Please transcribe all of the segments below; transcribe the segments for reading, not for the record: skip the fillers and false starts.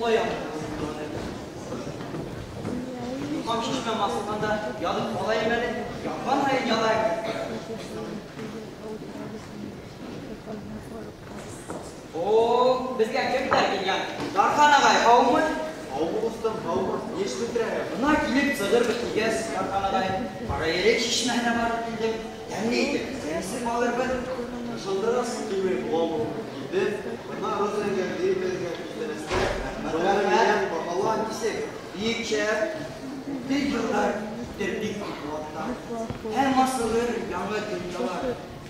Мулла янында үтте. Юҡам шишмәм асылғанда яҙып ҡалайым әле, яҙған һайын яҙайым. О, беҙгә кемдәр килгән? Дархан ағай, һаумы? Һаумы, ҡустым, һаумы? Ни эш бөтөрәһең? Бына килеп сығырбыҙ тигәс, Дархан ағай, Ҡарайерек шишмәһенә барып килдем. Тәмле итеп, сәй эсеп алырбыҙ. Ышандырасың килмәй буламы ул? Килдем. Бына Роза Гәрдиевнагә күстәнәстә. Рәхмәт, рәхмәт. Баһалар нисек? Бик шәп. Үтер йылдар, үтер бик күп ваҡыттар. Һәм асылыр яңы донъялар.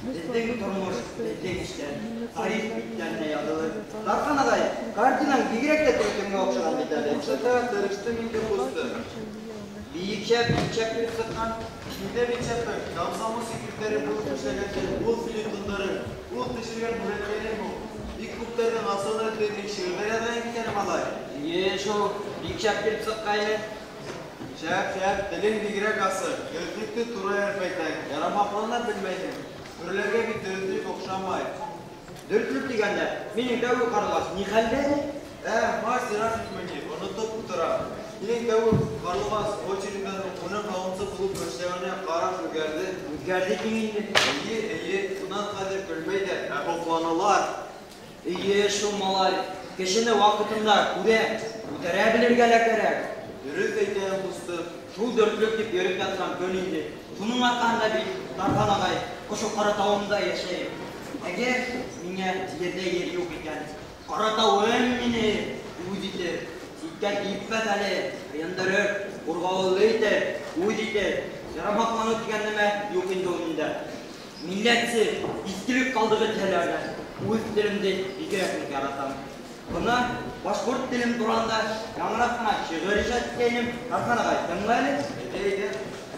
Беҙҙең тормош, беҙҙең эштәр. Тарих биттәренә яҙылыр. Дархан ағай, картинаң бигерәк тә төркөмгә оҡшаған бит әле. Оҡшата тырыштым инде, ҡустым. Бик шәп, бик шәп килеп сыҡҡан. Һин дә бит шәпһең. Комсомол секретаре булып эшләгәндә ул фельетондары, ул төшөргән һүрәттәрең ул. Бик күптәрҙең асыуына тейҙек шиғырҙар яҙған бит әле, малай. Эйе, шул, бик шәп килеп сыҡҡайны. Шәп, шәп, телең бигерәк асыҡ. Дөрөҫлөктө тура ярып әйтәң. Ярамаҡлана белмәйһең. Түрәләргә бит дөрөҫлөк оҡшамай. Дөрөҫлөк тигәндә, минең тәүге ҡарлуғас ни хәлдә әле? Мастер Рафикмы ни, онотоп тора. Һинең тәүге ҡарлуғас очередьтан уның һауынсы булып эшләүенә ҡараш үҙгәрҙе. Үҙгәрҙе тиң инде. Эйе, эйе, унан хәҙер көлмәйҙәр, ә һоҡланалар. Эйе, шул малай, кешене ваҡытында күрә, күтәрә белергә лә кәрәк. Дөрөҫ әйтәһең, ҡустым. Шул дөрөҫлөк тип йөрөп ятҡан көн инде. Шуның арҡаһында бит Дархан ағай ошо Ҡаратауымда йәшәйем. Әгәр миңә ерҙә ер юҡ икән, Ҡаратауым мине үҙ итер, ситкә китмәҫ әле, һыйындырыр, ҡурғауыллы итер, үҙ итер. Ярамаҡланыу тигән нәмә юҡ инде ул миндә. Милләтсе, иҫкелек ҡалдығы тиһәләр ҙә, үҙ телемде бигерәк ныҡ яратам. Бына башҡорт телем тураһында яңыраҡ ҡына шиғыр ижад иткәйнем. Дархан ағай, тыңла әле. Әйҙә, әйҙә.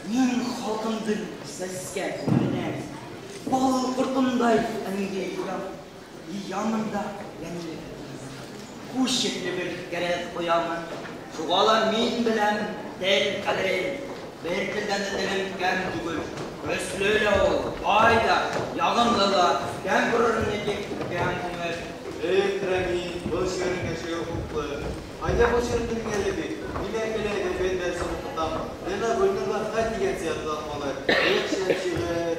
Мин халҡымдың сәскә күңеленән бал ҡортондай әңгә йыям, йыямын да йәнле. Хуш еҫле бер кәрәҙ ҡоямын. Шуға ла мин беләм тел ҡәҙерен. Бер телдән дә телем кәм түгел. Көслө лә ул, бай ҙа, яғымлы ла, кәм күрермен тип, кәм күңел. Эй, Рәмил, был шиғырың йәшәгә хуплы. Ҡайҙа был шиғыр телеңә әле бит? Мин әркәлә әҙәбиәт дәресен уҡытам. Лена Гөлнурҙан хат тигәнсе яҙылған малай. Бик шәп шиғыр.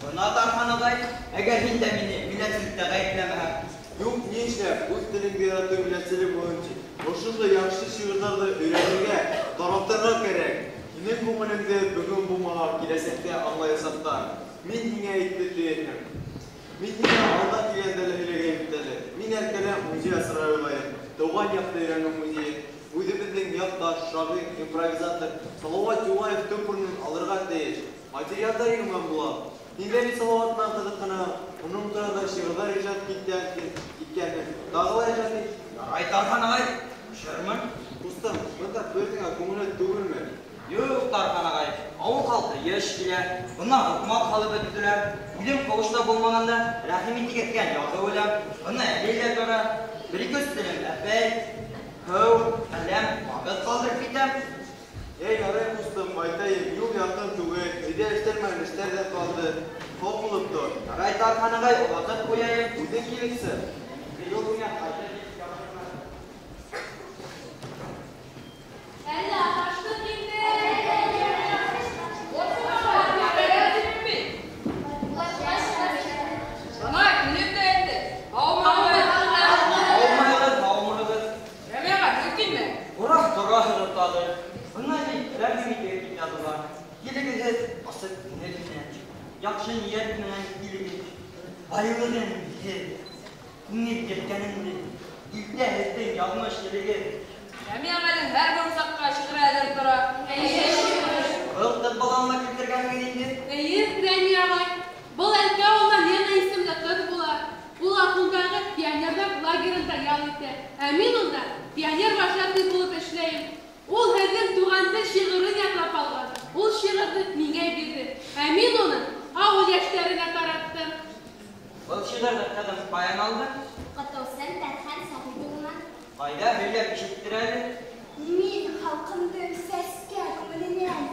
Бына Дархан ағай, әгәр һин дә мине милләтселектә ғәйепләмәһәң. Юҡ, ни эшләп, үҙ телеңде яратыу милләтселек буйынса. Ошондай яҡшы шиғырҙарҙы өйрәнергә, таратырға кәрәк. Һинең күңелеңде бөгөн булмаһа, киләсәктә аңлаясаҡтар. Мин һиңә әйтте тиерһең. Мин һиңә алда килгәндә лә һөйләгәйнем бит әле. Мин әркәлә музей асырға уйлайым. Тыуған яҡты өйрәнеү музейы. Үҙебеҙҙең яҡташ, шағир, импровизатор Салауат Юлаев төп урынын алырға тейеш. Материалдар йыйған була. Һин дә бит Салауат менән ҡыҙыҡһына, уның тураһында шиғырҙар ижад иткәнһең. Тағы ла ижад ит. Ярай, Дархан ағай, төшөрмөн. Ҡустым, бында беҙҙең күңеле түгелме? Юҡ, Дархан ағай, ауыл халҡы йыш килә, бына һуҡмаҡ һалып бөттөләр. Үҙем ҡыуышта булмағанда рәхим итегеҙ тигән яҙыу беләм. Бына әле лә тора. Бер-ике өҫтәлем әпәй, һыу, ҡәләм, ваҡыт ҡалдырып китәм. Эй, ярай, ҡустым, ҡайтайым, юл яҡын түгел, өйҙә эштәр менән эштәр ҙә ҡалды. Һау булып тор. Ярай, Дархан ағай, оҙатып ҡуяйым. Үҙең килеп сыҡ. Юл менән ҡайтып китеп. Әллә аҡаштыҡ инде. Бына килеп тә етте. Һаумыһығыҙ. Һаумыһығыҙ, һаумыһығыҙ. Рәмиға, мөмкинме? Һорап тораһығыҙ тағы. Бына бит рәхим итегеҙ тип яҙыла. Килегеҙ һеҙ асыҡ күңел менән, яҡшы ниәт менән килегеҙ. Байлығын һеҙ, күңел елкәнеңде, илтә һеҙҙең яҙмыш елегеҙ. Рәми ағайҙың һәр бер усаҡҡа шиғыры әҙер тора. Эйе, шиғыр. Был ҡыҙ баланы ла килтергәнһегеҙ инде. Эйе, Рәми ағай. Был Әлкә ауылынан Лена исемле ҡыҙ була. Ул Ахундағы пионерҙар лагерында ял итә. Ә мин унда пионер вожатый булып эшләйем. Ул һеҙҙең туған тел шиғырын ятлап алған. Ул шиғырҙы миңә бирҙе. Ә мин уны ауыл йәштәренә тараттым. Был шиғырҙы ҡыҙым ҡайҙан алды? Уҡытыусым Дархан Сәғитовнан. Ҡайҙа һөйләп ишеттер әле? Мин халҡымдың сәскә күңеленән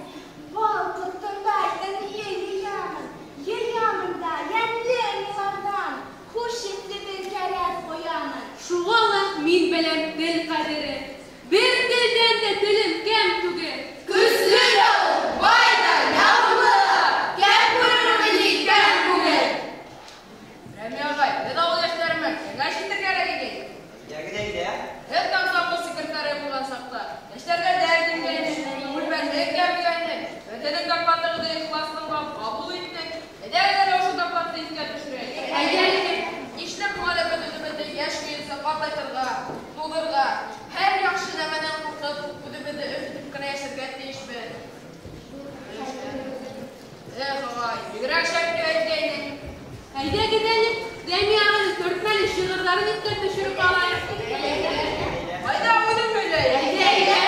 бал ҡортондай ынйы йыямын. Йыямын да йәнле ынйыларҙан хуш еҫле бер кәрәҙ ҡоямын. Шуға ла мин беләм Әйҙәгеҙ әле, Рәми ағайҙың төртмәле шиғырҙарын иҫкә төшөрөп алайыҡ. Ҡайҙа үҙем һөйләйем? Әйҙә, әйҙә.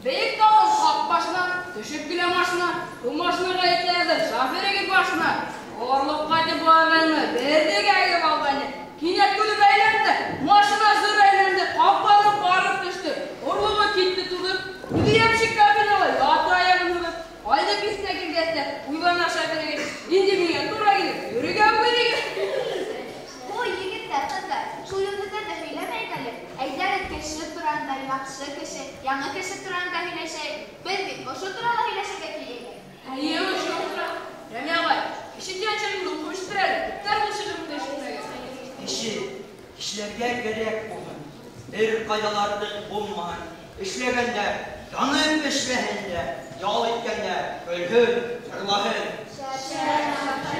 Бейек тауҙың ҡаҡ башына төшөп килә машина, ул машинаға етәҙер шофер егет башына. Орлоҡ ҡайтып барғайны, берҙе әгеп алғайны. Кинәт көлөп әйләнде, машина зыр әйләнде, ҡапҡанан барып төштө. Орлоғо китте туҙып, үҙе йәмшек кабинала ята аяғын һуҙып. Айҙы биҫтә килгәс тә уйлана шофер егет. Инде миңә тура килеп, йөрөгә үҙегеҙ. Ой, егеттәр, ҡыҙҙар, шул йондоҙҙарҙы һөйләмәйек әле. Әйҙәгеҙ кеше тураһында, яҡшы кеше, яңы кеше тураһында һөйләшәйек. Беҙ бит ошо турала һөйләшергә килгәйнек. Эйе, ошо тура. Рәми ағай, кеше тигән шиғырыңды уҡып ишеттер әле. Күптәр был шиғырыңды ишетмәгән. Кеше, кешеләргә кәрәк булһын. Бер ҡайҙаларҙыҡ булмаһын. Эшләгәндә янып эшләһен дә, ял иткәндә көлһөн, йырлаһын.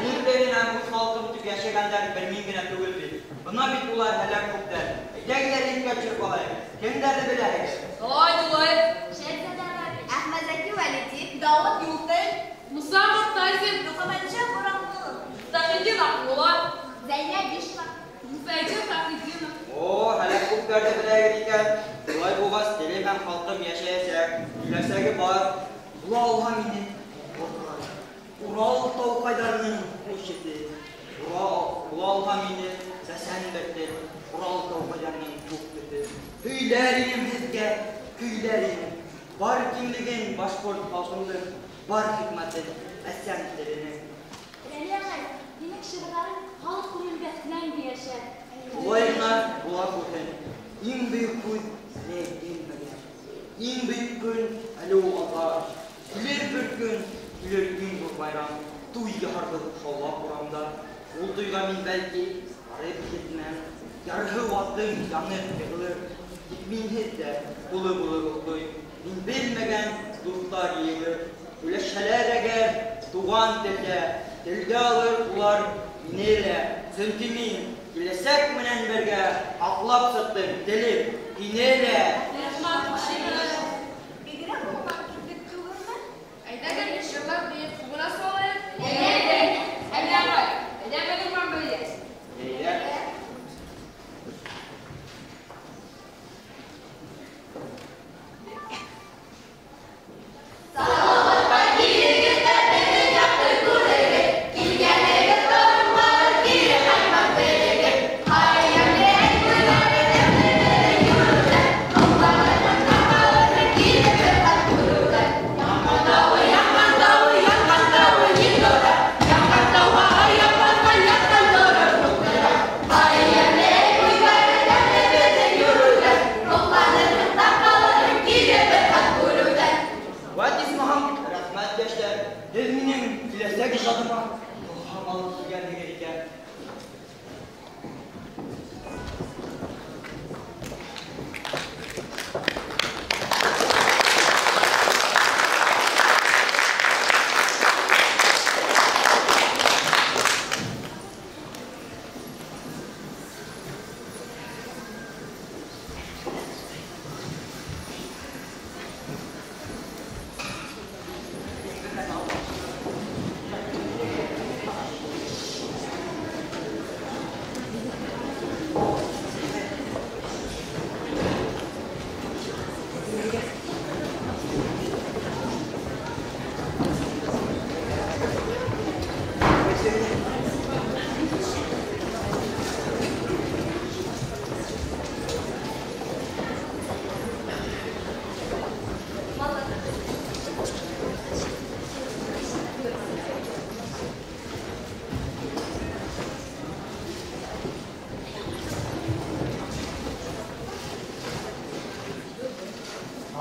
Үҙ теленән үҙ халҡым тип йәшәгәндәр бер мин генә түгел бит. Бына бит улар һәләк күптән. Әйҙәгеҙ әле иҫкә төшөрөп алайыҡ. Кемдәрҙе беләһегеҙ? Салауат Юлаев, Шәһзадә Рабит, Әхмәтзәки Вәлиди, Дауыт Юлтай, Муса Мортазин, Мөхәммәтша Буранҡолов, Мифтахетдин Аҡмулла, Зәйнәб Бишман, Мусайдин Фәхретдинов. О, һәләк күптәрҙе беләһегеҙ икән. Улай булғас, телем һәм халҡым йәшәйәсәк. Киләсәге бар. Була алһа мине Урал. Урал тауҡайҙарының хуш ете. Була алһа мине сәсән бер тел. Урал тауҡайҙарының күк төҫө. Һөйләр инем һеҙгә, көйләр инем. Бар киңлеген башҡорт халҡымдың, бар хикмәтен әсәм теленең. Рәми ағай, һинең шиғырҙарың халыҡ күңелендә мәңге йәшәр. Улай ғына була күрһен. Иң бөйөк һүҙ әле әйтелмәгән. Иң бөйөк көн әле ул алға. Килер бер көн, килер иң ҙур байрам. Туй яһарбыҙ шаулап урамда. Ул туйға мин бәлки барып етмәм. Ярһыу атым янып йығылыр. Тик минһеҙ ҙә тулы булыр ул туй. Мин белмәгән дуҫтар йыйылыр. Һөйләшһәләр әгәр туған телдә, телгә алыр улар мине лә. Сөнки мин киләсәк менән бергә аҡлап сыҡтым телем һине лә. Рәхмәт, шиғыр. Бигерәк уңған килдек түгелме? Әйҙәгеҙ йырлап бейеп һуғына салайыҡ. Әйҙә. Рәми ағай, әйҙә беҙҙең менән бейегеҙ. Әйҙә. Салауатҡа килегеҙ ҙә беҙҙең яҡты күрегеҙ. Килгәнегеҙ тормаҫ, кире ҡайтмаҫ белегеҙ. Һай, йәмле буйҙары тәмле беҙҙең йөрөүҙән. Һоҡланырһың да ҡалырһың килеп бер ҡат күреүҙән. Янған тауы, янған тауы, янған тауы Нигора. Янған тауға аяҡ баҫҡан ятҡан торор туҡтыра. Һай, йәмле буйҙары тәмле беҙҙең йөрөүҙән. Һоҡланырһың да ҡалырһың килеп бер ҡат күреүҙән. Вәт исмаһам, рәхмәт йәштәр. Һеҙ минең киләсәк ижадыма илһам алып килгәнһегеҙ икән.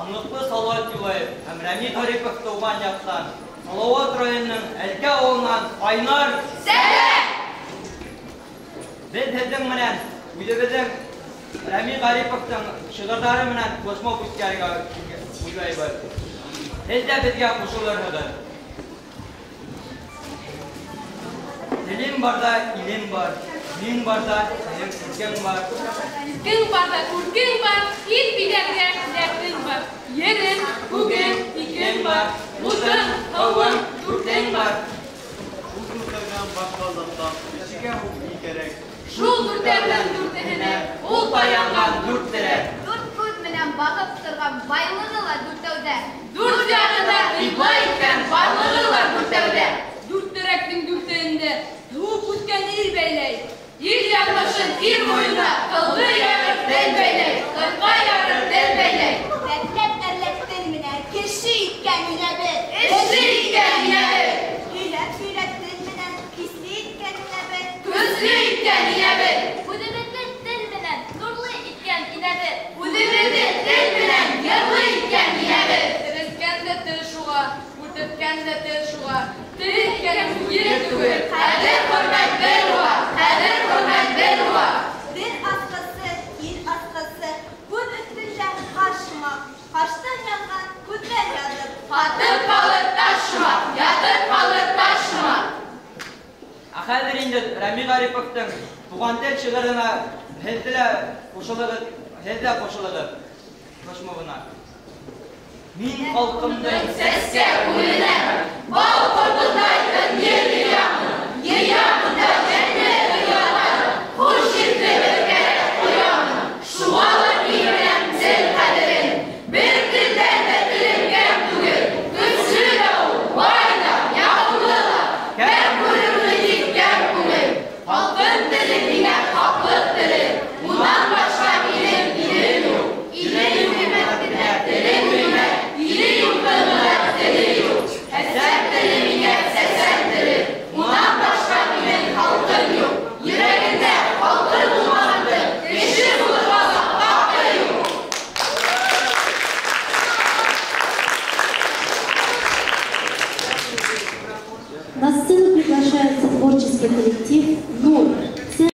Данлыҡлы Салауат Юлаев һәм Рәми Ғарипов тыуған яҡтан Салауат районының Әлкә ауылынан ҡайнар сәләм! Беҙ һеҙҙең менән үҙебеҙҙең Рәми Ғариповтың шиғырҙары менән флешмоб үткәрергә уйлайбыҙ. Һеҙ ҙә беҙгә ҡушылырһығыҙ. Телем барҙа илем бар, мин барҙа һинең күркең бар. Иркең барҙа күркең бар, ил биләргә дәртең бар. Ерең, күгең, икең бар, утың, һыуың, дүртең бар. Ул күркәгә Телдән башҡа заттан кешегә һуң ни кәрәк? Шул дүртәүҙең дүртеһенә ул таянған дүрт терәк. Дүрт күҙ менән бағып торған байлығы ла дүртәүҙә. Дүрт яғында ҡибла иткән барлығы ла дүртәүҙә. Дүрт терәктең дүртеһендә тыуып үҫкән ил бәйләй. Ил яҙмышын ир муйынына ҡылғы ярып тел бәйләй, ҡырҡа ярып тел бәйләй. Рәтләп әрләп тел менән кеше иткән инәбеҙ. Эшле иткән инәбеҙ. Һөйләп-һөйләп тел менән хисле иткән инәбеҙ. Көслө иткән инәбеҙ. Үҙебеҙҙе тел менән нурлы иткән инәбеҙ. Үҙебеҙҙе тел менән йырлы иткән инәбеҙ. Терелткән дә тел шуға, үлтерткән дә тел шуға. Тел иткән ир түгел, ҡәҙер-хөрмәт бел уға, ҡәҙер-хөрмәт бел уға. Тел асҡысы, ил асҡысы, күҙ өҫтөндә ҡаш һымаҡ. Ҡаштан яҙған, күҙҙән яҙып. Ҡатып ҡалыр таш һымаҡ, ятып ҡалыр таш һымаҡ. Ә хәҙер инде Рәми Ғариповтың Туған тел шиғырына һеҙ ҙә ҡушылығыҙ, һеҙ ҙә ҡушылығыҙ флешмобына. Мин халҡымдың Сәскә күленә, бал ҡортондай